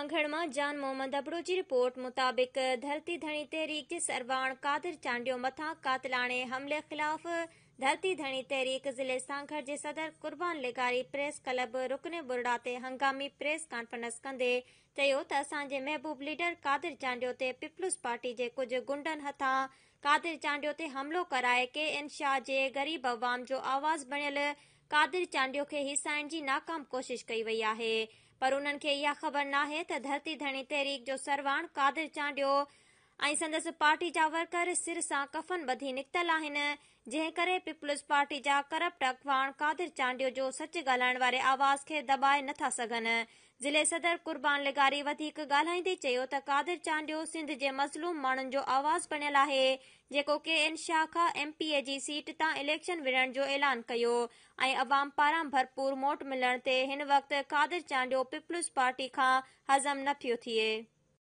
سانگهڙ مان جان محمد ابڙو جي رپورٽ مطابق ڌرتي ڌڻي تحريڪ جي سرواڻ قادر چانڊيو مٿان قاتلاڻي حملي خلاف ڌرتي ڌڻي تحريڪ ضلعي سانگهڙ جي صدر قربان لغاري پريس ڪلب رڪن ٻرڙا تي هنگامي پريس ڪانفرنس ڪندي چيو ته اسان جي محبوب ليڊر قادر چانڊيو تي پيپلز پارٽي جي ڪجهه گنڊن هٿان قادر چانڊيو تي حملو ڪرائي ڪي اين شاهه جي غريب عوام جو آواز بڻيل قادر چانڊيو کي هيسائڻ جي ناڪام ڪوشش ڪئي وئي آهي پر انهن کي اها خبر ناهي ته ڌرتي ڌڻي تحريڪ جو سرواڻ قادر چانڊيو ۽ سندس پارٽي جا ورڪر سر سان ڪفن ٻڌي نڪتل آهن جنهن ڪري پيپلز پارٽي جا ڪرپٽ اڳواڻ قادر چانڊيو جو سچ ڳالهائڻ واري آواز کي دٻائي نه ٿا سگهن. ضلعي صدر قربان لغاري وڌيڪ ڳالهائيندي چيو ته قادر چانڊيو سنڌ جي مظلوم ماڻهن جو آواز بڻيل آهي جيڪو ڪي اين شاهه کان ايم پي اي جي سيٽ تان اليڪشن وڙهڻ جو اعلان ڪيو ۽ عوام پاران ڀرپور موٽ ملڻ تي هن وقت قادر چانڊيو پيپلز پارٽي کان هضم نه پيو ٿئي.